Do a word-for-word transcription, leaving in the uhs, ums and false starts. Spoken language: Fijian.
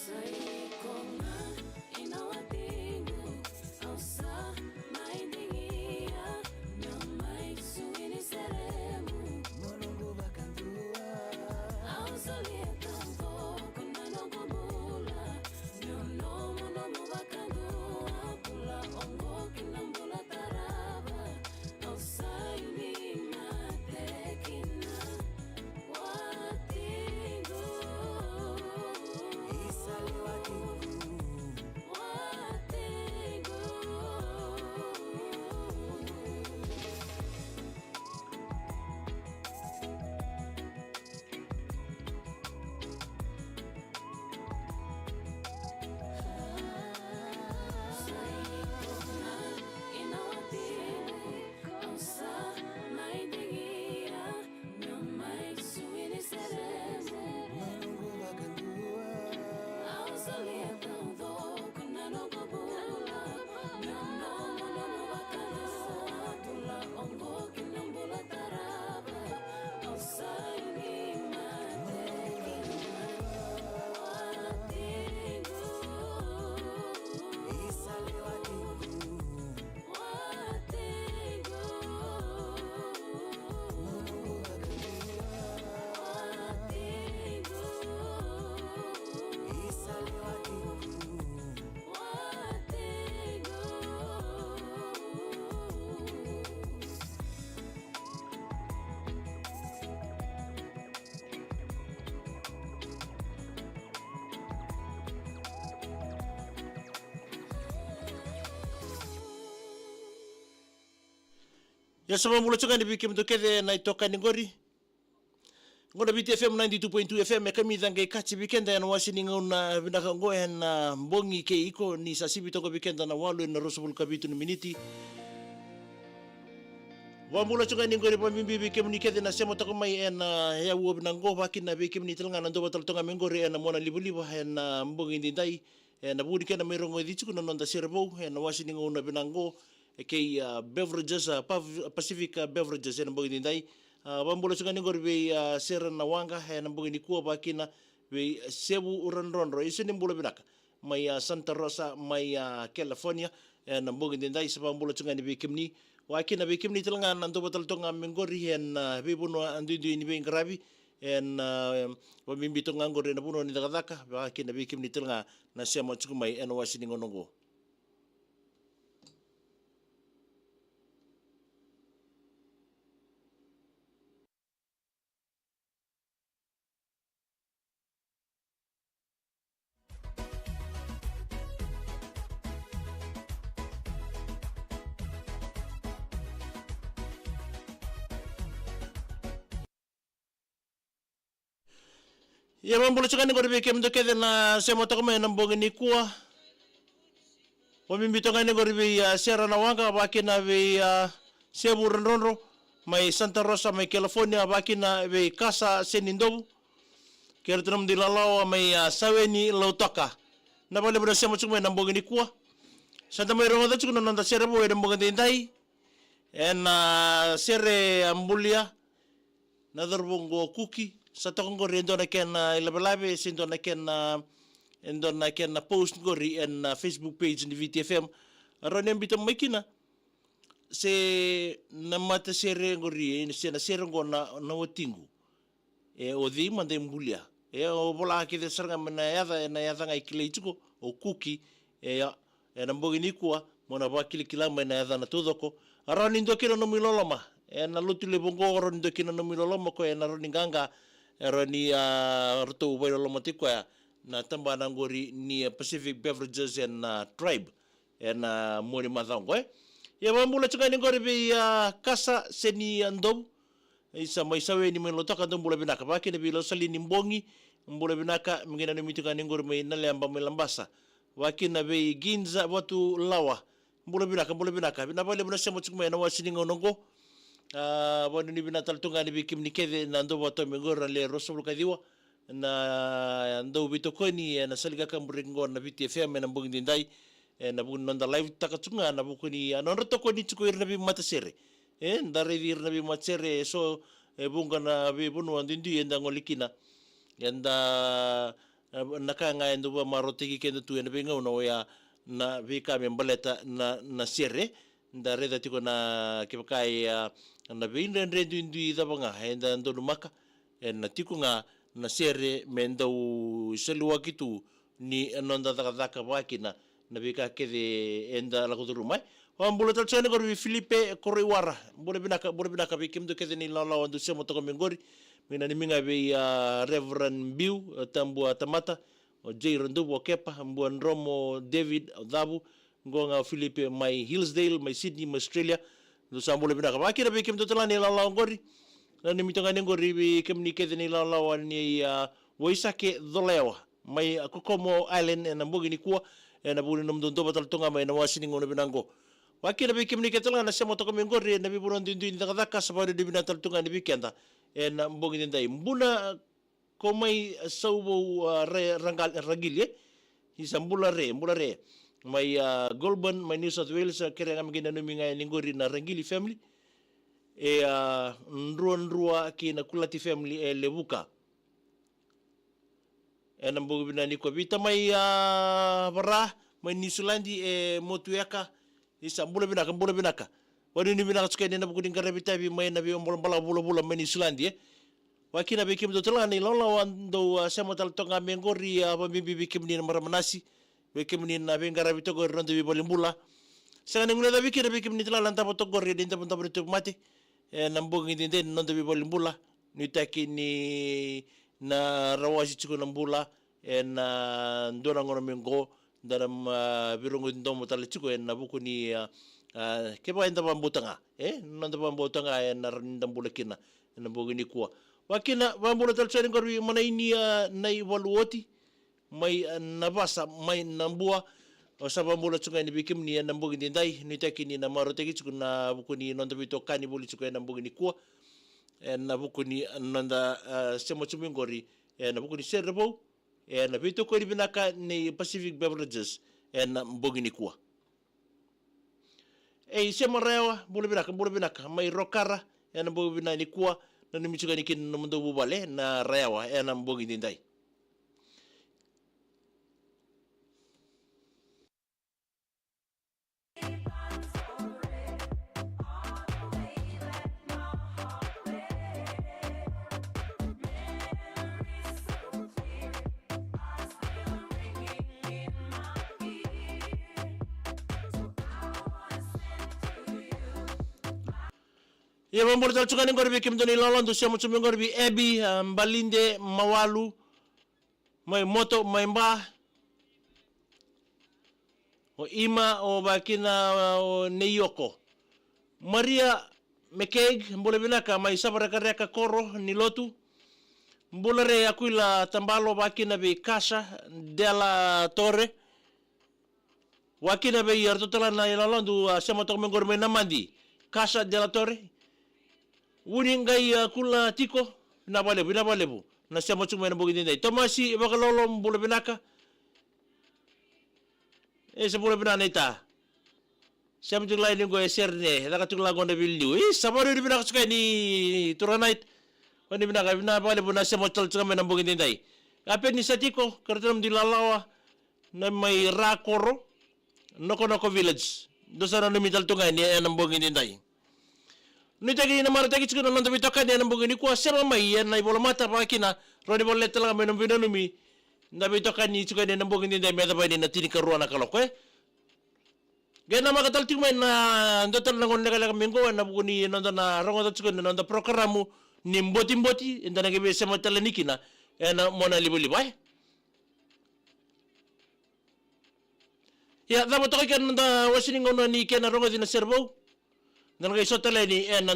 Sa iko ga ina watiqu, au sa mai digia meu mai sui ni seremu. Mo noqu vakadua. Au solia taucoko na noqu bula, meu nomu nomu vakadua. Bula oqo ki na bula tarava. Ia sa vakabula tiko ga yani vei kemudou kece na itokani qori. Qo na Viti F M ninety-two point two F M, e kamica qai kaci vei keda ena wase ni gauna vinaka oqo ena bogi kei iko ni sa sivi toka vei keda na walu ena ruasagavulu ka vitu ni miniti. Vakabula tiko ga yani qori vakabibi vei kemuni kece na sema toka mai ena yavu vinaka oqo, vakakina vei kemuni tale ga na dou vata tale toka mai qori ena mona livaliva ena bogi edaidai. Ena vuku ni kena mai rogoci tiko na noda sere vou ena wase ni gauna vinaka oqo, e kei, a, beverages, a, Pav-, Pacific, a, Beverages ena bogi edaidai. A, vakabula tiko ga yani qori vei, a, Sera na Waqa ena bogi nikua, vakakina vei Sevu Radrodro. Isa ni bula vinaka mai, a, Santa Rosa mai, a, California ena bogi edaidai. Sa vakabula tiko ga yani vei kemuni, vakakina vei kemuni tale ga na dou vata tale toka ga mai qori ena, a, veivanua duidui ni veiqaravi. Ena, a, vakabibi toka ga qori ena vanua ni cakacaka, vakakina vei kemuni tale ga na sema tiko mai ena wase ni gauna oqo. Ia, vakabula tiko ga yani qori vei kemudou kece na sema toka mai ena bogi nikua. Vakabibi toka ga yani qori vei, a, Sera na Waqa, vakakina vei, a, Sevu Radrodro mai Santa Rosa mai California, vakakina vei Kasa Senidovu. Kei iratou na nomudou ilalawa mai, a, Saweni Lautoka. Vinaka vakalevu na sema tiko mai ena bogi nikua. Sa da mai rogoca tiko na noda sere vou ena bogi edaidai. Ena, a, sere, a, bulia na cauravou oqo o Kuki. Sa toka qori e dua na kena ilavelave se dua na kena, e dua na kena post qori ena, a, Facebook page ni Viti F M. Rawa ni a biuta mai kina se na matasere qori, e, se na sere oqo na, na watiqu. E, o cei mada e bulia? E, o vola kece sara ga mai na yaca, ena yaca ga e kilai tiko, o Kuki. E, ia, ena bogi nikua mo na vakilakila mai na yacana taucoko. A rawa ni dua kina na nomu iloloma ena lotu levu oqo, a rawa ni dua kina na nomu iloloma, koya ena rawa ni qaqa, e rawa ni, a, ratou vailolomataki koya na tabana qori ni, a, Pacific Beverages and, a, Tribe. Ena mua ni macawa oqo, e. Ia, vakabula tiko ga yani qori vei, a, Kasa Senidovu. Isa mai Saweni mai Lautoka, dou bula vinaka. Vakakina vei Losalini Bogi, bula vinaka, me qai nanumi tiko ga yani qori mai Naleba mai Labasa. Vakakina vei Ginza Vatulawa, bula vinaka, bula vinaka. Vinaka vakalevu na sema tiko mai ena wase ni gauna oqo. A, vakanuinui vinaka tale tu ga yani vei kemuni kece na dou vata mai qori, na le ruasagavulu ka ciwa na dau veitokoni ena sala ni kakaburaki oqo na Viti F M ena bogi edaidai. Ena vuku ni noda live taka tiko ga, ena vuku ni, a, nodra tokoni tiko ira na veimatasere. E, da raici ira na veimatasere, e so E vuqa na veivanua duidui eda gole kina. Eda, e, na ka ga eda vakamarautaki keda tu ena veigauna oya na veika me baleta na, na sere. Da raica tiko na kevaka e, a, na veidredre duidui cava ga eda donumaka, ena tiko ga na sere me dau saliwaki tu ni noda cakacaka vakina na veika kece eda lako curuma. E, vakabula tale tiko yani qori vei Filipe Koroiwara. Bula vinaka, bula vinaka vei kemudou kece na ilawalawa dou sema toka mai qori. Me nanumi ga vei, a, Reverend Biu, a, Tabua Tamata, o Jay Raduvu, o Kepa, Bua Dromo, o David, o Cavu, qo ga o Filipe mai Hillsdale, mai Sydney, mai Australia. Dou sa bula vinaka. Vakina vei kemudou tale ga na ilawalawa qori. Nanumi toka yani qori vei kemuni kece na ilawalawa ni, a, Waisake Colayawa mai, a, Kokomo Island ena bogi nikua, ena vuku ni nomudou dova tale tu ga mai na wase ni gauna vinaka qo. Vakina vei kemuni kece tale ga na sema toka mai qori ena veivanua duidui ni cakacaka, sa vakadinadina vinaka tale tu ga ni vei keda ena bogi edaidai. Buna ko mai Sauvou, a, Re, Ragal, Ragili, e? Isa, bula re, bula re. Mai, a, Goulburn, mai New South Wales, a, kerea ga me qai nanumi ga yani qori na Ragili family. E, a, Druadrua kei na Kulati family e Levuka. Ena bogi vinaka nikua vei tamai, a, Vara, mai Niusiladi e Motueka, Isa, bula vinaka, bula vinaka. Vakadinadina vinaka tiko yani ena vuku ni qaravi tavi mai na veiwai balavu vulavula mai Niusiladi, e. Vakina vei kemudou tale ga na ilawalawa dou, a, sema tale toka ga mai qori, a, vakabibi vei kemuni na marama nasi, vei kemuni na veiqaravi toka qori ena noda veivalenibula. Sega ni guilecavi kina vei kemuni tale ga na davo toka qori ena idavodavo ni tauvimate ena bogi edaidai ena noda veivalenibula. Nuitaki ni na rawasi tiko na bula ena dua na gauna mai qo, da na, a, veirogoci domo tale tiko ena vuku ni, a, a, kevaka eda vakabauta ga, e, noda vakabauta ga ena rawa ni da bula kina ena bogi nikua. Vakina, vakabula tale tiko yani qori vei Manaini, a, Naivaluoti mai, a, Navasa mai Nabua. O sa vakabula tiko ga yani vei kemuni ena bogi edaidai, nuitaki ni na marautaki tiko ena vuku ni noda veitokani voli tiko ena bogi nikua, ena vuku ni noda, a, sema tiko mai qori ena vuku ni sere vou ena veitokoni vinaka nei Pacific Beverages ena bogi nikua. Ei, sema Rayawa, bula vinaka, bula vinaka mai Rokara ena bogi vinaka nikua, nanumi tiko yani kina na nomudou vuvale na Rayawa ena bogi edaidai. Ia, vakabula tale tiko ga yani qori vei kemudou na ilawalawa dou sema tiko mai qori vei Abby, a, Balide Mawalu, mai Moto, mai Ba. O Ima, o vakina, o Neioko. Maria McCaig, bula vinaka mai Savarekareka, koro ni lotu. Bula re Akuila Tabalo, vakina vei Kasa Dela Tore. Vakina vei iratou tale ga na ilawalawa dou, a, sema toka mai qori mai Namadi, Kasa Dela Tore. Vuni qai, a, kula tiko, vinaka vakalevu, vinaka vakalevu na sema tiko mai ena bogi edaidai. Tomasi Vakalolo, bula vinaka. E, sa bula vinaka naita. Sema tiko la yani qo e Serene, e caka tiko la qo na veiliu. E, sa vakadinadina vinaka tiko yani turaga naita. Vakadinadina vinaka, vinaka vakalevu na sema tale tiko mai ena bogi edaidai. Ia, Peni sa tiko, kerea tale nomudou ilawalawa na mai Rakoro, Nokonoko Village. Dou sa nanumi tale tu ga yani ena bogi edaidai. Nuitaki ni na marautaki tiko na noda veitokani ena bogi nikua, sema mai ena ivolamata, vakakina, rawa ni volai tale ga mai na veinanumi. Na veitokani tiko ena bogi edaidai me yacova yani na tinikarua na kaloko, e. Qai namaka tale tiko mai na dua tale na gauna lekaleka mai qo ena vuku ni noda na rogoca tiko na noda porokaramu ni botiboti, eda na qai veisema tale yani kina ena monalivaliva, e. Ia, cava toka kina na noda wase ni gauna ni kena rogoci na sere vou. Da na qai sota tale yani ena